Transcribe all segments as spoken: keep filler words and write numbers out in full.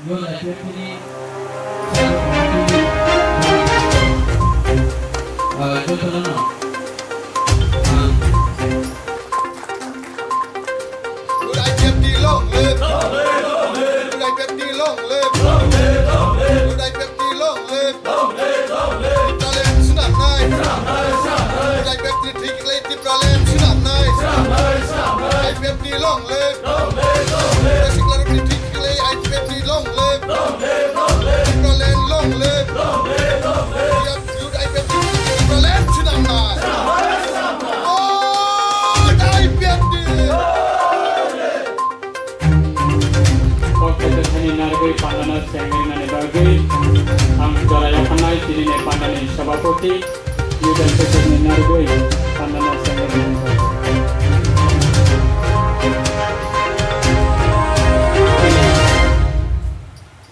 Youth I P F T ni, uh, jotono no, uh, Youth I P F T long live! Youth I P F T long live! Youth I P F T long live! Tipraland swnamnai! Youth I P F T thwi khiklai Tipraland swnamnai! I P F T long live! Siklarokni thwi khiklai I P F T long live! Tipraland long live! Youth I P F T Tipraland swnamnai! Vote I P F T! Kok kete thani narwgwi pandano chengrinani bagwi ang jora yapharnai tinini pandani sabhapati Yudan Peterni narwgwi pandano chengrinani bagwi.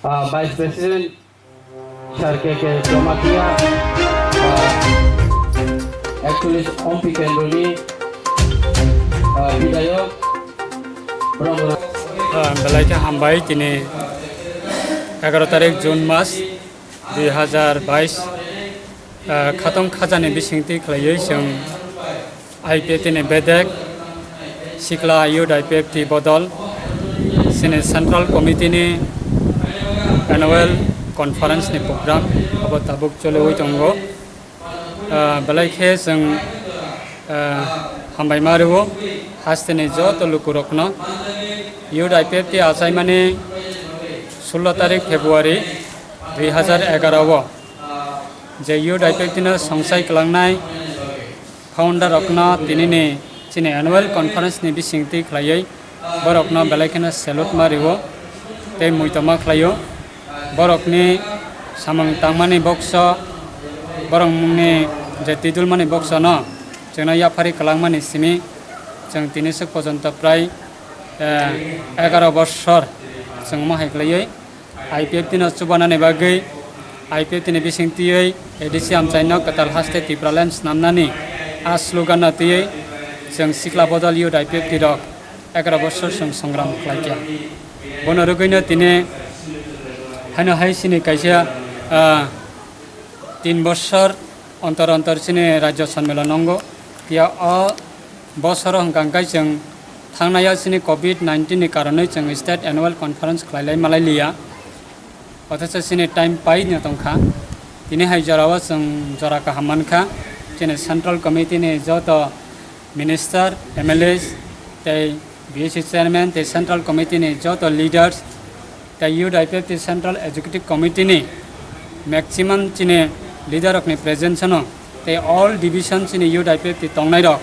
Ah, Vice President Sir K K Jamatia, ah, actually Ompi Kendroni, ah, Bidayok, Brahma. Ah, belai khe hambai, tini egaroh tarik June mas dui hazar bais, ah, khatong khajani bisingtwi khlaiwi chwng I P F T ni bedek, Sikla Youth I P F T bodol, chini Central Committee ni Annual Conference ni program abo tabuk choliwi tongo. Ah, belai khe chwng, ah, hambai ma rwo hasteni joto lukurokno. Youth I P F T achaimani sullo tarik February dui hazar egaroh o je Youth I P F T no songsai kwlangnai, founder rokno tinini chini annual conference ni bisingtwi khlaiwi borokno belai kheno salute ma rwo tei muitoma khlaio. Borokni samung tangmani bokso, borokni je twidulmani boksono chwngno yaphari kwlangmani simi chwng tini swk pojonto prai, eh, egaroh bossor chwng omo hai khlaiwi I P F T no chubanani bagwi, I P F T ni bisingtwi A D C amchaino kwtal haste Tipraland snamnani a slogan no twiwi chwng Sikla Bodol Youth I P F T rok egaroh bossor chwng songram khlaikha. Bono rwgwino tini haino hai chini kaisa, ah, tin bossor ontor ontor chini Rajya Sanmilon nongo. Phiya o bosoro hwnkha hwnkhe chwng thangnai o chini covid nineteen ni karonwi chwng state annual conference khlailai malai liya. Othocho chini time paino tongkha. Tini hai jorao chwng jora kaham mankha. Chini Central Committee ni joto Minister, M L As, tei B S C Chairman, tei Central Committee ni joto leaders, tei Youth I P F T Central Executive Committee ni maximum chini leader rokni presence no, tei all division chini Youth I P F T tongnai rok,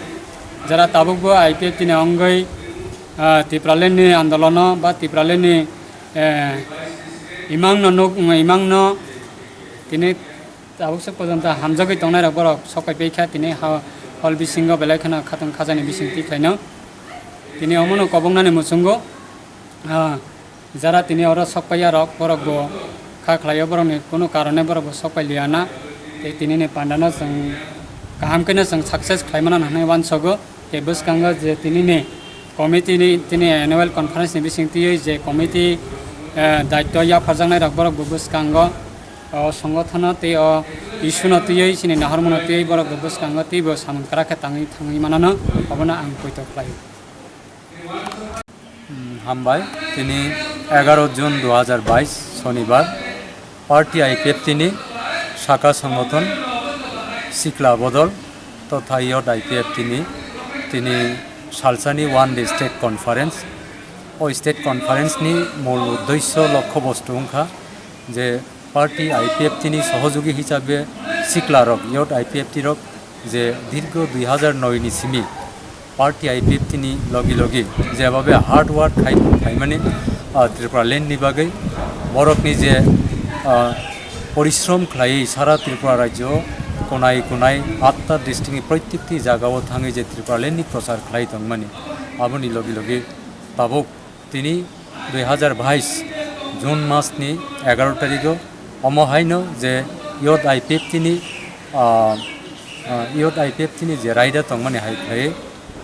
jara tabukbo I P F T ni ongoi, ah, Tipraland ni andolono ba Tipraland ni, eh, imang no nuk, imang no tini tabuk se pojonto hamjagwi tongnai rok borok sok pai paikha tini ha-, hall bisingo belai kheno khatong khajani bising twi khlaino. Tini omono kobongnani muchungo, ah, jara tini oro sok paiya rok borok bo kha khlaio, borokni kunu karone borok bo sok pai liya na. Tei tini ni panda no chwng kaham khe no chwng success khlai mano hwnwi uansogo. Tei bwskango je tini ni committee ni tini annual conference ni bising twiwi je committee, eh, daityo yapharjaknai rok borok bo bwskango o songothono tei o issue no twiwi chini nahormano twiwi borok bo bwskango teibo samung kwrak khe tangwi thangwi manano obono ang poito khlaio. Hmm, hambai, tini egaroh June dui hazar bais Sonibar. Party I P F T ni saka songothon Sikla Bodol totha Youth I P F T ni tini salsani one day state conference. O state conference ni mul uddesyo lokho bostu wngkha je party I P F T ni sohojogi hisabe sikla rok, Youth I P F T rok je dirgo dui hazar noi ni simi party I P F T ni logi logi jebhabe hard work khai, khaimani, ah, Tripura land ni bagwi borokni je, ah, porishrom khlaiwi sara Tripura rajyo konai konai atta district ni proitekti jagao thangwi je Tripura land ni prochar khlai tongmani aboni logi logi tabuk tini dui hazar bais June mas ni egaroh tarigo omo haino je Youth I P F T ni, ah, ah, Youth I P F T ni je raida tongmani hai khlai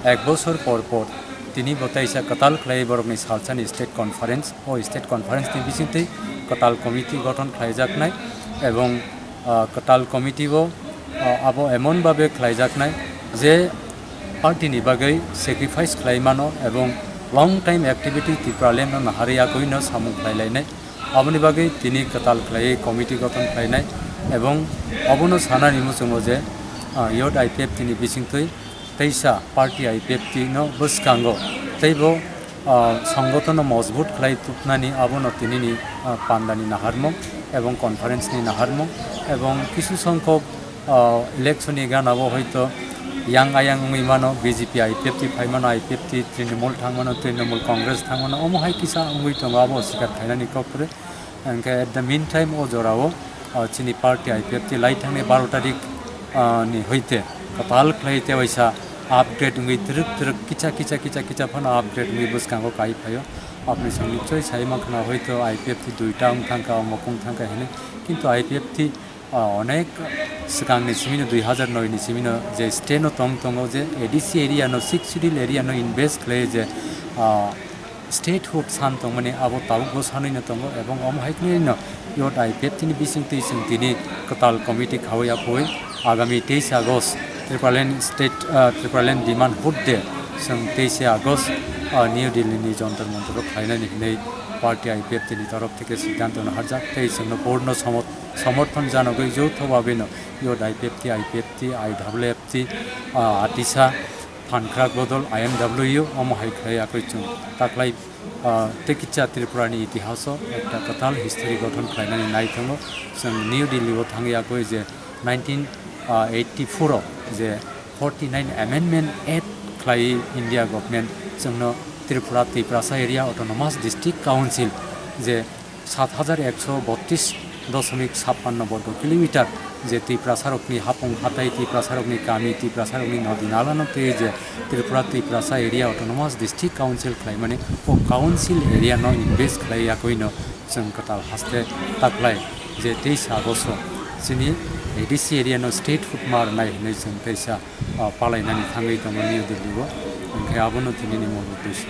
ek bosor por por tini bo teisa kwtal khlai borokni salsani state conference, o state conference ni bisingtwi kwtal committee gothon khlaijaknai, ebong, ah, kwtal committee bo, ah, abo emon babe khlaijaknai je party ni bagwi sacrifice khlai mano ebong long time activity Tipraland no naharwi yakoino samung khlai lainai. Aboni bagwi tini kwtal khlaiwi committee gothon khlainai ebong obono sanani muchungo je, ah, Youth I P F T ni bisingtwi teisa party I P F T no bwskango teibo, ah, songothono mojbut khlai tubnani abono tinini, ah, pandani naharmung ebong conference ni naharmung ebong kisu songkhok, ah, election ni gana bo hoito yang ayang wngwi mano, B J P I P F T phai mano, I P F T Trinamool thang mano, Trinamool Congress thang mano, omo hai kisa wngwi tongo, abo sikar khainani kok kwrwi. Hingkhe at the meantime o jorao, ah, chini party I P F T lai thangni baro tarik, ah, ni hoite kwtal khlai te waisa upgrade wngwi twrwk twrwk kicha kicha kicha kicha phano upgrade wngwi bwskango kai phaio. Apni song nichoi sai mankha na hoito I P F T duita wng thangkha, omok wng thangkha hinwi. Kintu I P F T, ah, onek swkangni simino dui hazar noi ni simino je state no tong tongo je A D C area no, Sixth Schedule area no invest khlai je, ah, statehood san tongmani abo tabukbo sanwi no tongo, ebong omo hai khwlaino Youth I P F T ni bisingtwi chwng tini kwtal committee khawi aphoi agami teis August Tipraland state, ah, Tipraland demand hood day chwng teis August, ah, New Delhi ni Jantar Mantar o khlainani hinwi party I P F T ni torof theke siddhanto no harjak tei chwngno board no somot-, somorthon janogwi joutho babino Youth I P F T, I P F T, I W F T, ah, Atisa, Phankhrak Bodol, I M W, omo hai khlai yakwi chwng taklai, ah, tei kicha Tripura ni itihas o ekta kwtal history gothon khlainani nai tongo. Chwng New Delhi o thangwi yakwi je nineteen eighty-four o je forty-nine Amendment Act khlai India government chwngno Tripura Tiprasa Area Autonomous District Council je sat hajar ekso botris dosomik sappanno borgo kilometer je Tiprasarokni hapung hatai, Tiprasarokni kami, Tiprasarokni nodi nalano twi je Tripura Tiprasa Area Autonomous District Council khlaimani o council area no invest khlai yakoino chwng kwtal haste taklai je teis August o chini A D C area no statehood ma rwnai hinwi chwng teisa, ah, palainani thangwi tongo New Delhi o, hwnkhe abono tinini mol uddesho.